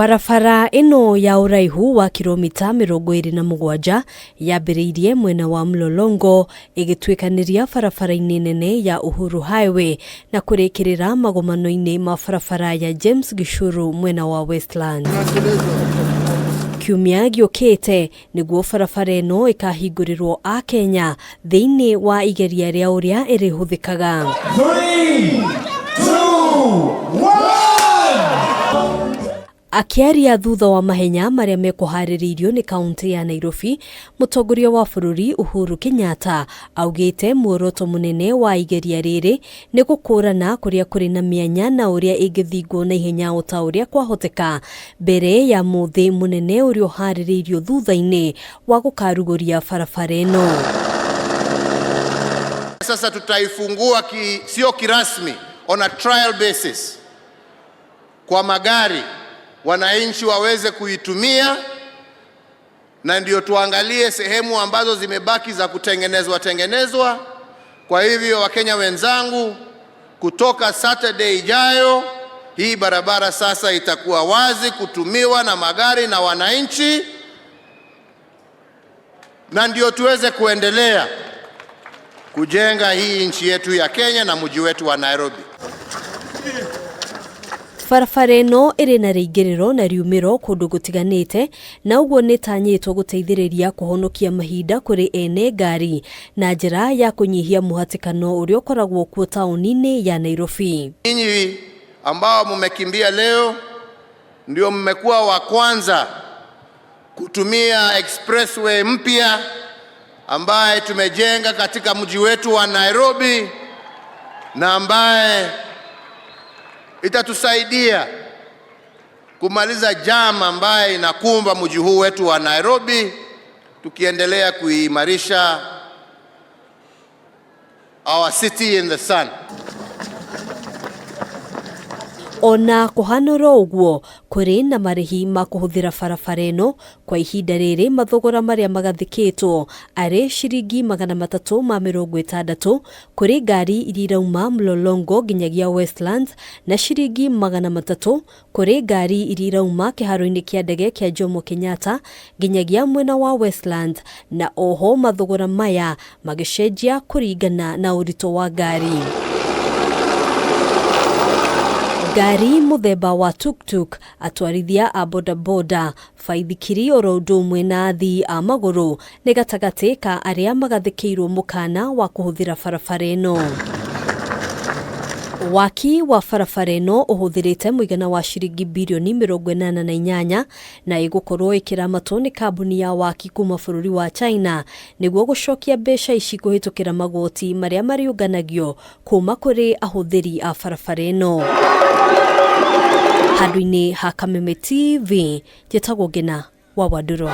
Barabara ĩno ya ũraihu wa kiromita 27 yambĩrĩirie mwena wa Mlolongo ĩgĩtuĩkanĩria barabara-inĩ nene ya Uhuru Highway na kũrĩkĩrĩra magomano-inĩ ma barabara ya James Gichuru mwena wa Westlands. Kiumia gĩũkĩte nĩguo barabara ĩno ĩkahingũrĩrwo Akenya thĩinĩ wa igeria rĩa ũrĩa ĩrĩhũthĩkaga. 3, 2, 1! Akĩaria thutha wa mahenya marĩa mekũharĩrĩirio nĩ kaũntĩ ya Nairobi, mũtongoria wa bũrũri Uhuru Kenyatta augĩte muoroto mũnene wa igeria rĩrĩ nĩ gũkũrana kũrĩa kũrĩ na mĩanya na ũrĩa ĩngĩthingwo na ihenya o ta ũrĩa kwahoteka mbere ya mũthĩ mũnene ũrĩa ũharĩrĩirio thutha-inĩ wa gũkarugũria barabara ĩno. Sasa tutaifungua sio kirasmi, on a trial basis kwa magari wananchi waweze kuitumia, na ndio tuangalie sehemu ambazo zimebaki za kutengenezwa tengenezwa. Kwa hivyo Wakenya wenzangu, kutoka Saturday ijayo hii barabara sasa itakuwa wazi kutumiwa na magari na wananchi, na ndio tuweze kuendelea kujenga hii nchi yetu ya Kenya na mji wetu wa Nairobi. Barabara ĩno ĩrĩ na rĩingĩrĩro na riumĩro kũndũ gũtiganĩte na ũguo nĩtanyĩtwo gũteithĩrĩria kũhonokia mahinda kũrĩ ene ngari na njĩra ya kũnyihia mũhatĩkano ũrĩa ũkoragwo kuo taũni-inĩ ya Nairobi. Nyinyi ambao mmekimbia leo ndio mmekuwa wa kwanza kutumia expressway mpya ambaye tumejenga katika mji wetu wa Nairobi na ambaye itatusaidia kumaliza jam ambaye inakumba mji huu wetu wa Nairobi, tukiendelea kuimarisha our city in the sun. Ona kũhana oro ũguo, kũrĩ na marĩhi ma kũhũthĩra barabara ĩno kwa ihinda rĩrĩ mathogora marĩa magathĩkĩtwo arĩ ciringi 360 kũrĩ ngari iria irauma Mlolongo nginyagia Westlands na ciringi 300 kũrĩ ngari iria irauma kĩharo-inĩ kĩa ndege kĩa Jomo Kenyatta nginyagia mwena wa Westlands, na oho mathogora maya magĩcenjia kũringana na ũritũ wa ngari. Ngari mũthemba wa tuk-tuk, atwarithia a bodaboda, baithikiri oro ũndũ ũmwe na athii a magũrũ nĩ gatagatĩ ka arĩa magathĩkĩirwo mũkana wa kũhũthĩra barabara ĩno. Waki wa barabara ĩno ũhũthĩrĩte mũigana wa ciringi birioni 88 na ĩgũkorwo ĩkĩramatwo nĩ kambuni ya waki kuma bũrũri wa China nĩguo gũcokia mbeca ici kũhĩtũkĩra magoti marĩa marĩũnganagio kuma kũrĩ ahũthĩri a barabara ĩno. Handũ-inĩ ha Kameme TV, njĩtagwo Ngina wa Wandũrũ.